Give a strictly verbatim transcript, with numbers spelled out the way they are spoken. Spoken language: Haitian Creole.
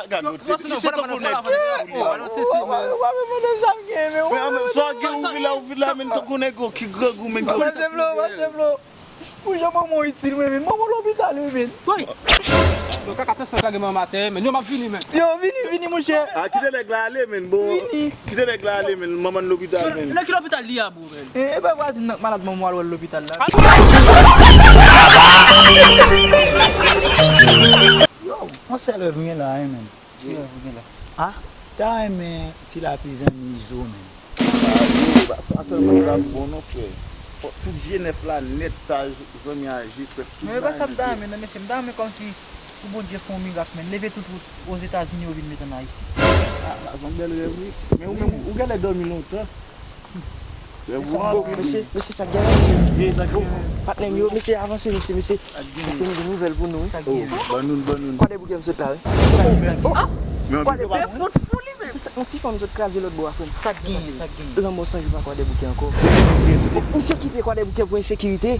Gad, gad, yo, yo, se tankou nèg ki foule. Ou pa menm mande sa m gen, men. Men, men, sa w gen, ou vin la, ou vin la, men, tankou nèg ki grangou, men. Pase dlo, pase dlo. Pou jan manman w itil mwen, men. Manman w lopital, wi, men. Woy! Yo, kaka, tann sa, kage manman atè, men. Yo, m ap vini, men. Yo, vini, vini, monchè. A, kite nèg la ale, men. Bon, vini. Kite nèg la ale, men. Manman lopital, men. Nan ki lopital li a, bro, men? E, e pa vwazin nan k malad, manman w al wè l lopital la. Yo, yon sèl rèv m gen la, wi, men. Ki rèv ou gen la? A, ta renmen ti lapli zanmi Izo, men. A, yo, ba, sa sèlman k ap bon, non, frè. Fòk tout je nèf la nèt ta zanmi a je prèt tout bagay. Men e pa sa m ta renmen, non, mesye. M ta renmen kòmsi pou Bondye fè yon mirak, men. Leve tout wout Ozetazini yo vin met ann Ayiti. A, sa se yon bèl rèv, wi. Men ou menm, ou genlè dòmi lontan. Rèv ou anpil. Mesye, mesye, sa k gen la, mesye? Patnè m yo, mesye, avanse, mesye, mesye. Mesye, m gen nouvèl pou nou, wi. Sa k gen? Ban nou, ban nou. Kwadèboukè m sot la, wi. Kwadèboukè. Se fout fou li menm. Yon ti fanm sot kraze lòt bò a, frè m. Sa k gen, sa k gen? Lanmò san jou pa Kwadèboukè ankò. Misye kite Kwadèboukè pou ensekirite.